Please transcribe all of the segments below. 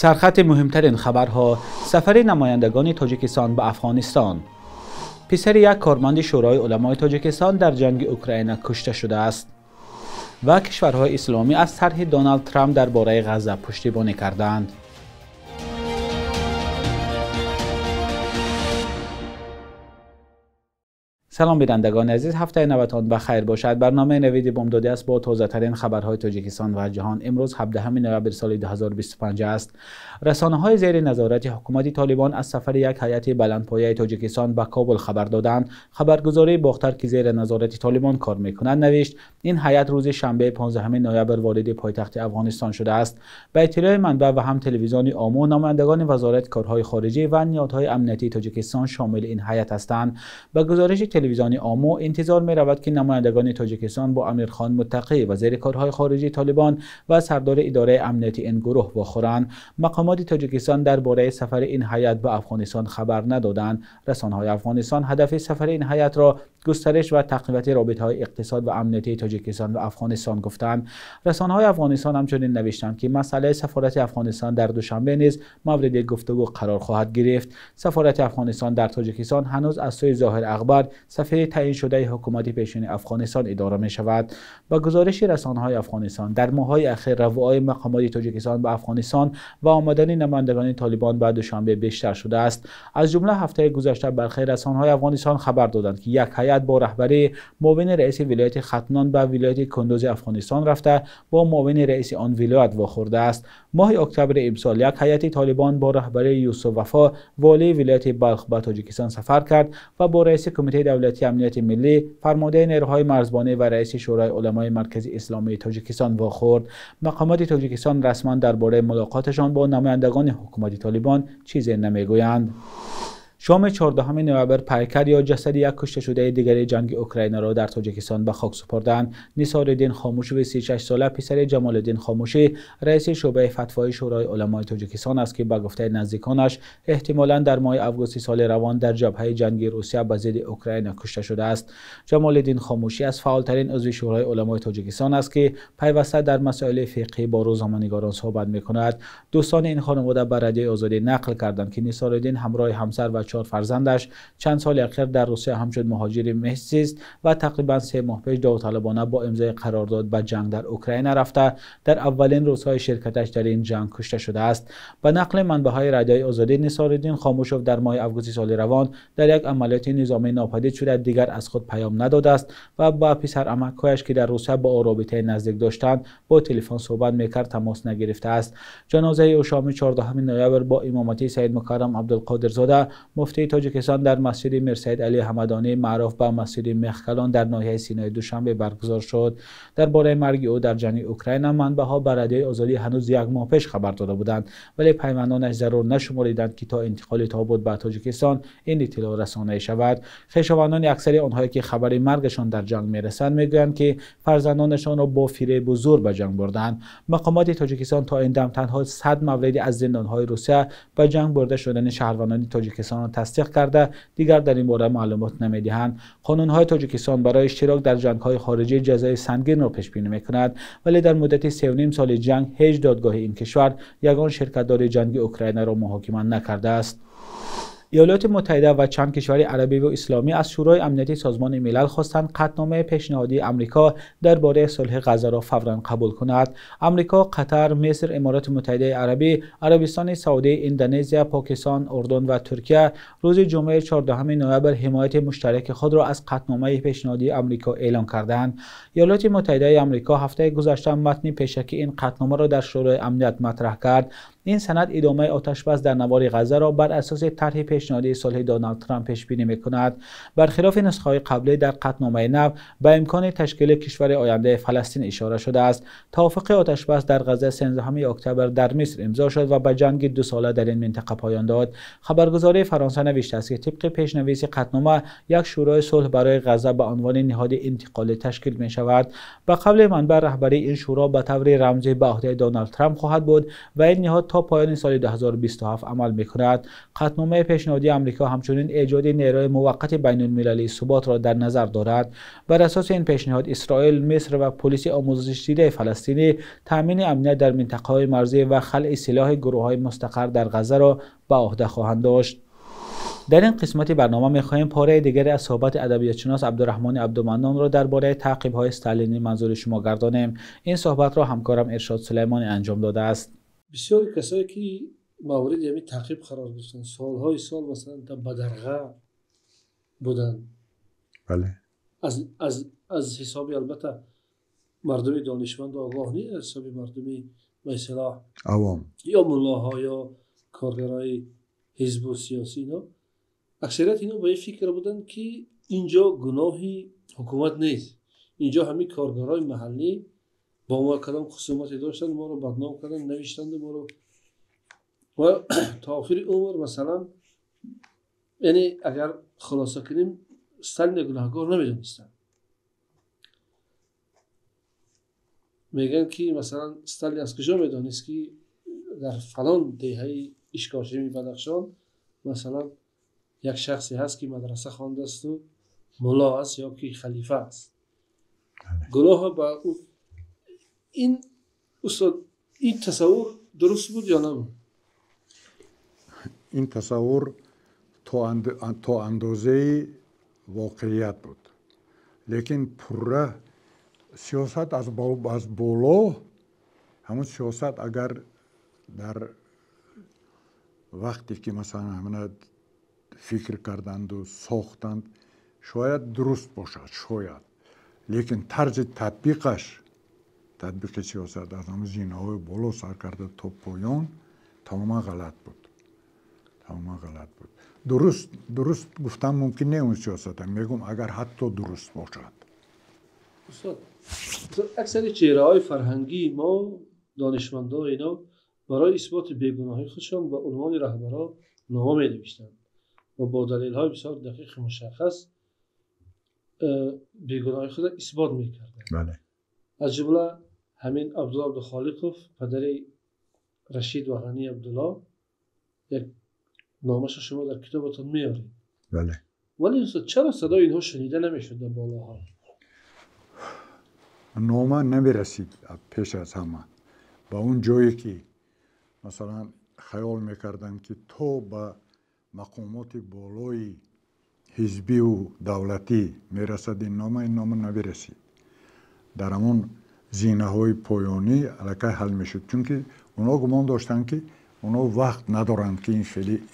Сархати муҳимтарин хабарҳо: сафари намояндагони Тоҷикистон ба Афғонистон. Писари як корманди Шӯрои уламои Тоҷикистон дар ҷанги Украина кушта шудааст. Ва кишварҳои исломӣ аз тарҳи Доналд Трамп дар бораи Ғазза пуштибонӣ кардаанд. Салом бинандагони азиз, ҳафтаи навтон ба хайр бошад. Барномаи Навиди Бомдодӣ аст бо тозатарин хабарҳои Тоҷикистон ва ҷаҳон. Имрӯз 17 ноябри соли 2025 аст. Расонаҳои зери назорати ҳукумати Толибон аз сафари як ҳайати баландпояи Тоҷикистон ба Кобул хабар доданд. Хабаргузории Бохтар, ки зери назорати Толибон кор мекунад, навишт ин ҳайат рӯзи шанбе 15 ноябр вориди пойтахти Афғонистон шудааст. Ба иттилои манбаъ ва ҳам телевизиони Омӯ, намояндагони Вазорати корҳои хориҷӣ ва ниҳодҳои амниятии Тоҷикистон шомили ин ҳайат ҳастанд. Ба гузориши телевизиони Омӯ интизор меравад, ки намояндагони Тоҷикистон бо Амирхон Муттақӣ, вазири корҳои хориҷии Толибон ва сардори идораи амнияти ин гурӯҳ вохӯранд. Мақомоти Тоҷикистон дар бораи сафари ин ҳайат ба Афғонистон хабар надоданд. Расонаҳои Афғонистон ҳадафи сафари ин ҳайатро густариш ва тақвияти робитаҳои иқтисод ва амниятии Тоҷикистон ва Афғонистон гуфтанд. Расонаҳои Афғонистон ҳамчунин навиштанд, ки масъалаи сафорати Афғонистон дар Душанбе низ мавриди гуфтугӯ қарор хоҳад гирифт. Сафорати Афғонистон дар Тоҷикистон ҳанӯз аз сӯи Зоҳир Акбар, сафири таъйиншудаи ҳукумати пешини Афғонистон, идора мешавад. Ба гузориши расонаҳои Афғонистон, дар моҳҳои охир равои мақомоти Тоҷикистон ба Афғонистон ва омадани намояндагони Толибон ба Душанбе бештар шудааст. Аз ҷумла ҳафтаи гузашта бархе расонаҳои Афғонистон хабар доданд, ки як ҳайат бо раҳбарии муовини раиси вилояти Хатлон ба вилояти Кундузи Афғонистон рафта бо муовини раиси он вилоят вохӯрдааст. Моҳи октябри имсол як ҳайати Толибон бо раҳбарии Юсуф Вафо, волии вилояти Балх, ба Тоҷикистон сафар кард ва бо раиси Кумитаи давлатии амнияти миллӣ, фармондеҳи нерӯҳои марзбонӣ ва раиси Шӯрои уламои маркази исломии Тоҷикистон вохӯрд. Мақомоти Тоҷикистон расман дар бораи мулоқоташон бо намояндагони ҳукумати Толибон чизе намегӯянд. Шоми 14 ноябр пайкар ё ҷасади як кушташудаи дигари ҷанги Украинаро дар Тоҷикистон ба хок супурданд. Нисориддин Хомӯшови 36 сола писари Ҷамолиддин Хомӯшӣ, раиси шӯъбаи фатвои Шӯрои уламои Тоҷикистон аст, ки ба гуфтаи наздиконаш эҳтимолан дар моҳи августи соли равон дар ҷабҳаи ҷанги Русия ба зидди Украина кушта шудааст. Ҷамолиддин Хомӯшӣ аз фаъолтарин узви Шӯрои уламои Тоҷикистон аст, ки пайваста дар масоили фиқҳӣ бо рӯзноманигорон суҳбат мекунад. Дӯстони ин хонавода ба Радиои Озодӣ нақл карданд, ки Нисориддин ҳамроҳи ҳамсар ва 4 фарзандаш чанд соли охир дар Русия ҳамчун муҳоҷири мезист ва тақрибан 3 моҳ пеш довталабона бо имзои қарордод ба ҷанг дар Украина рафта, дар аввалин рӯзҳои ширкаташ дар ин ҷанг кушта шудааст. Ба нақли манбаъҳои Радиои Озодӣ, Нисориддин Хомӯшов дар моҳи августи соли равон дар як амалиёти низомӣ нопадид шуда, дигар аз худ паём надодааст ва ба писарамакҳояш, ки дар Русия бо ӯ робитаи наздик доштанд, бо телефон суҳбат мекард, тамос нагирифтааст. Ҷанозаи ӯ шоми 14 ноябр бо имомати Саид Мукаррам Абдулқодирзода, муфтии Тоҷикистон, дар масҷиди Мирсаид Алӣ Ҳамадонӣ, маъруф ба масҷиди Мехкалон, дар ноҳияи Синои Душанбе баргузор шуд. Дар бораи марги ӯ дар ҷанги Украина манбаъҳо ба Радиои Озодӣ ҳанӯз як моҳ пеш хабар дода буданд, вале пайвандонаш зарур нашумориданд, ки то интиқоли тобут ба Тоҷикистон ин иттилоъ расонаӣ шавад. Хешовандони аксари онҳое, ки хабари маргашон дар ҷанг мерасанд, мегӯянд, ки фарзандонашонро бо фиребу зӯр ба ҷанг бурданд. Мақомоти Тоҷикистон то ин дам танҳо 100 мавриди аз зиндонҳои Русия ба ҷанг бурда шудани шаҳрвандони Тоҷикистонро тасдиқ карда, дигар дар ин бора маълумот намедиҳанд. Қонунҳои Тоҷикистон барои иштирок дар ҷангҳои хориҷӣ ҷазои сангинро пешбинӣ мекунад, вале дар муддати 3,5 соли ҷанг ҳеҷ додгоҳи ин кишвар ягон ширкатдори ҷанги Украинаро муҳокима накардааст. Иёлоти Муттаҳида ва чанд кишвари арабиву исломӣ аз Шӯрои амнияти Созмони Милал хостанд қатъномаи пешниҳодии Амрико дар бораи сулҳи Ғаззаро фавран қабул кунад. Амрико, Қатар, Миср, Имороти Муттаҳидаи Арабӣ, Арабистони Саудӣ, Индонезия, Покистон, Урдун ва Туркия рӯзи ҷумъаи 14 ноябр ҳимояти муштараки худро аз қатъномаи пешниҳодии Амрико эълон карданд. Иёлоти Муттаҳидаи Амрико ҳафтаи гузашта матни пешакии ин қатъномаро дар Шӯрои амният матраҳ кард. Ин санад идомаи оташбас дар навори Ғаззаро бар асоси тарҳи пешниҳодии сулҳи Доналд Трамп пешбинӣ мекунад. Бархилофи нусхаҳои қаблӣ, дар қатъномаи нав ба имкони ташкили кишвари ояндаи Фаластин ишора шудааст. Тавофуқи оташбас дар Ғазза 13 октябр дар Миср имзо шуд ва ба ҷанги дусола дар ин минтақа поён дод. Хабаргузории Фаронса навиштааст, ки тибқи пешнависи қатънома як шӯрои сулҳ барои Ғазза ба унвони ниҳоди интиқолӣ ташкил мешавад. Ба қавли манбаъ, раҳбарии ин шӯро ба таври рамзӣ ба ӯҳдаи Доналд Трамп хоҳад буд ва ин ниҳод то поёни соли 2027 амал мекунад. Қатъномаи пешниҳодии Амрико ҳамчунин эҷоди нерӯи муваққати байналмилалии суботро дар назар дорад. Бар асоси ин пешниҳод, Исроил, Миср ва полиси омӯзишдидаи фаластинӣ таъмини амният дар минтақаҳои марзӣ ва халъи силоҳи гурӯҳҳои мустақар дар Ғаззаро ба ӯҳда хоҳанд дошт. Дар ин қисмати барнома мехоҳем пораи дигаре аз суҳбати адабиётшинос Абдураҳмони Абдуманнонро дар бораи таъқибҳои сталинӣ манзури шумо гардонем. Ин суҳбатро ҳамкорам Иршод Сулаймонӣ анҷом додааст. Бисёри касое ки мавриди ҳамин таъқиб қарор гирифтанд, солҳои сол масалан дар бадарға буданд. Бале. Аз ҳисоби албатта мардуми донишманду огоҳ не, аз ҳисоби мардуми ба истилоҳ авом ё муллоҳо ё коргарои ҳизбу сиёсӣ, ино аксарият ино ба ин фикр буданд, ки инҷо гуноҳи ҳукумат нест, инҷо ҳамин коргарои маҳаллӣ бо мо кадом хусумате доштанд, моро бадном карданд, навиштанду моро ва то охири умр масалан, яъне агар хулоса кунем, Сталина гунаҳгор намедонистанд. Мегӯянд, ки масалан Сталин аз куҷо медонист, ки дар фалон деҳаи Ишкошими Бадахшон масалан як шахсе ҳаст, ки мадраса хондасту мулло аст ё ки халифа аст. Гуноҳ ба ин устод, ин тасаввур дуруст буд ё набуд? Ин тасаввур то андозаи воқеият буд, лекин пурра сиёсат аз боло, ҳамон сиёсат агар дар вақте ки масалан ҳамина фикр карданду сохтанд, шояд дуруст бошад, шояд, лекин тарзи татбиқаш, татбиқи сиёсат аз ҳамон зинаҳои боло сар карда то поён тамоман ғалат буд, тамоман ғалат буд. Дуруст гуфтан мумкин не он сиёсата, мегӯм агар ҳатто дуруст бошад. Устод, аксари чеҳраҳои фарҳангии мо, донишмандо, ино барои исботи бегуноҳии худшон ба унвони раҳбаро нома менавиштанд ва бо далелҳои бисёр дақиқу мушаххас бегуноҳии худро исбот мекарданд. Бале. Аз ҷумла ҳамин Абдулло Абдухолиқов, падари Рашид ва Ғанӣ Абдулло, як номаша шумо дар китобатон меоред. Бале. Вале устод, чаро садои инҳо шунида намешуд дар болоҳо? Нома намерасид пеш аз ҳама ба он ҷое ки масалан хаёл мекарданд, ки то ба мақомоти болои ҳизбиву давлатӣ мерасад ин нома, ин нома намерасид. Дар ҳамон зинаҳои поёнӣ аллакай ҳал мешуд, чунки онҳо гумон доштанд, ки онҳо вақт надоранд, ки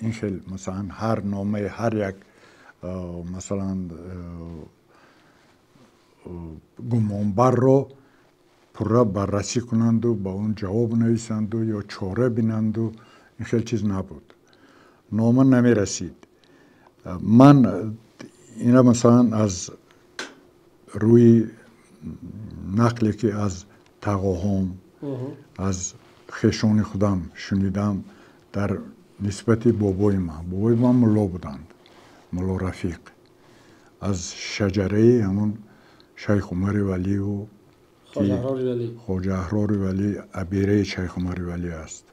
ин хел масалан ҳар номаи ҳар як масалан гумонбарро пурра баррасӣ кунанду ба он ҷавоб нависанду ё чора бинанду, ин хел чиз набуд. Нома намерасид. Ман ина масалан аз рӯи нақле ки аз тағоҳом, аз хешони худам шунидам дар нисбати бобои ман. Бобои ман мулло буданд, мулло Рафиқ, аз шаҷараи ҳамон Шайх Умари Валиу, Хоҷа Аҳрори Валӣ, абираи Шайх Умари Валӣ аст.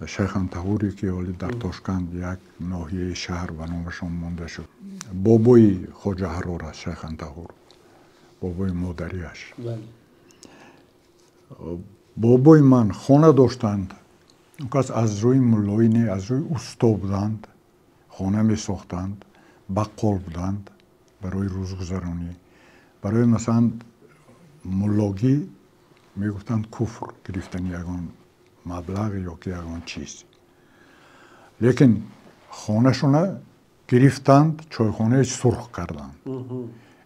Шайх Антаҳуре ки ҳоли дар Тошканд як ноҳияи шаҳр ба номашон монда шуд. Бобои Хоҷа Аҳрор аст Шайх Антаҳур, бобои модариаш. Бобои ман хона доштанд, он кас аз рӯи муллоӣ не, аз рӯи усто буданд, хона месохтанд, баққол буданд барои рӯзгузаронӣ. Барои масалан муллогӣ мегуфтанд куфр гирифтани ягон маблағ ё ки ягон чиз. Лекин хонашона гирифтанд, чойхонаи сурх карданд.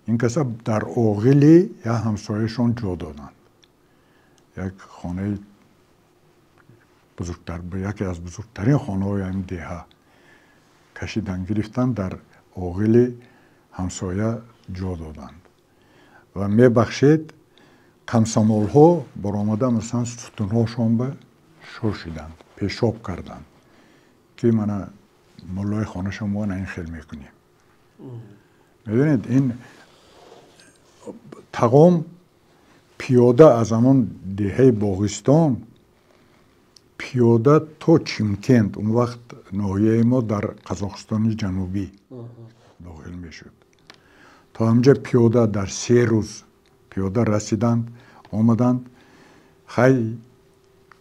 Ин каса дар оғили як ҳамсояшон ҷо доданд. Як хонаи бузургтар, яке аз бузургтарин хонаҳои ҳамин деҳа кашидан гирифтанд, дар оғили ҳамсоя ҷо доданд. Ва мебахшед, комсомолҳо баромада масалан сутунҳошон ба шошиданд, пешоб карданд, ки мана муллои хонаша мо на ин хел мекунем. Медонед, ин тағом пиёда аз ҳамон деҳаи Боғистон Пиёда то Чимкент, он вақт ноҳияи мо дар Қазоқистони Ҷанубӣ дохил мешуд. То ҳамҷа пиёда дар 3 рӯз пиёда расиданд, омаданд. Хай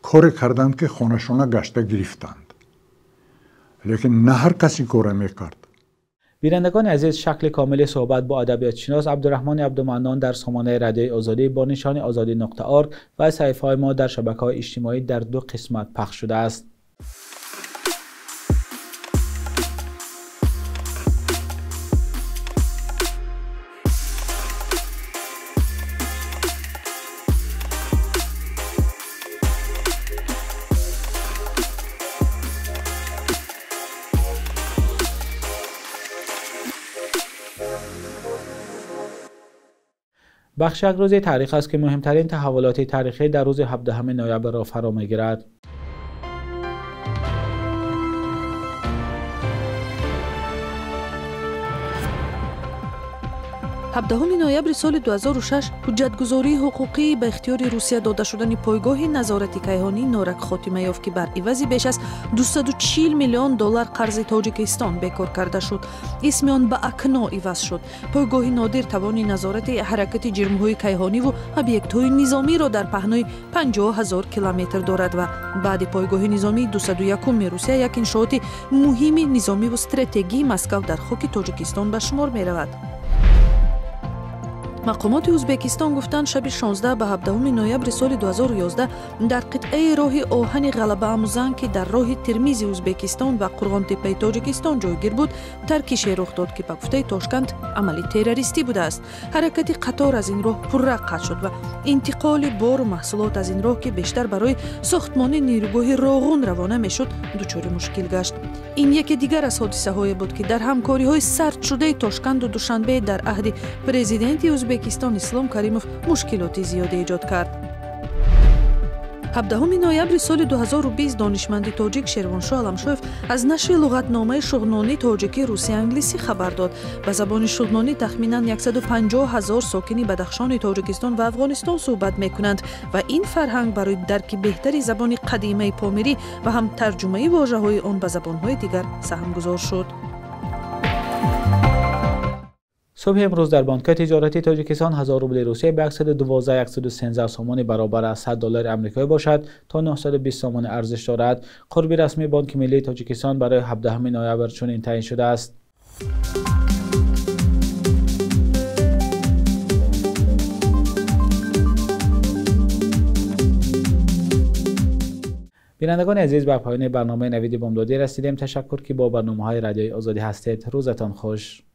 коре карданд, ки хонашона гашта гирифтанд. Лекин на ҳар кас ин корро мекард. Бинандагони азиз, шакли комили суҳбат бо адабиётшинос Абдураҳмони Абдуманнон дар сомонаи Радиои Озодӣ бо нишони озодӣ.org ва саҳифаҳои мо дар шабакаҳои иҷтимоӣ дар 2 қисмат пахш шудааст. Бахш як рӯзи таърих аст, ки муҳимтарин таҳаввулоти таърихӣ дар рӯзи 17 ноябрро фаро мегирад. 17 ноябри соли 2006 ҳуҷҷатгузории ҳуқуқӣ ба ихтиёри Русия дода шудани пойгоҳи назорати кайҳонии Норак хотима ёфт, ки бар ивази беш аз 240 миллион доллар қарзи Тоҷикистон бекор карда шуд. Исми он ба Акно иваз шуд. Пойгоҳи нодир тавони назорати ҳаракати ҷирмҳои кайҳониву объектҳои низомиро дар паҳнои 50 000 километр дорад ва баъди пойгоҳи низомии 201-ми Русия як иншооти муҳими низомиву стратегии Москав дар хоки Тоҷикистон ба шумор меравад. Мақомоти Ӯзбекистон гуфтанд, шаби 16 ба 17 ноябри соли 2011 дар қитъаи роҳи оҳани Ғалабаамузан, ки дар роҳи Термизи Ӯзбекистон ва Қурғонтеппаи Тоҷикистон ҷойгир буд, таркише рух дод, ки ба гуфтаи Тошканд амали террористӣ будааст. Ҳаракати қатор аз ин роҳ пурра қатъ шуд ва интиқоли бору маҳсулот аз ин роҳ, ки бештар барои сохтмони нерӯгоҳи Роғун равона мешуд, дучори мушкил гашт. Ин яке дигар аз ҳодисаҳое буд, ки дар ҳамкориҳои сардшудаи Тошканду Душанбе дар аҳди президенти Ӯзбекистон Ислом Каримов мушкилоти зиёде эҷод кард. 17 ноябри соли 2020 донишманди тоҷик Шервоншоҳ Аламшоев аз нашри луғатномаи шуғнонӣ тоҷикӣ русия-англисӣ хабар дод. Ба забони шуғнонӣ тахминан 150 000 сокини Бадахшони Тоҷикистон ва Афғонистон суҳбат мекунанд ва ин фарҳанг барои дарки беҳтари забони қадимаи помирӣ ва ҳам тарҷумаи вожаҳои он ба забонҳои дигар саҳмгузор шуд. Субҳи имрӯз дар бонкҳои тиҷоратии Тоҷикистон 1000 рубли Русия ба 112-113 сомонӣ баробар аст. 100 доллари амрикоӣ бошад то 920 сомонӣ арзиш дорад. Қурби расмии Бонки миллии Тоҷикистон барои 17 ноябр чунин таъин шудааст. Бинандагони азиз, ба поёни барномаи Навиди Бомдодӣ расидем. Ташаккур, ки бо барномаҳои Радиои Озодӣ ҳастед. Рӯзатон хуш.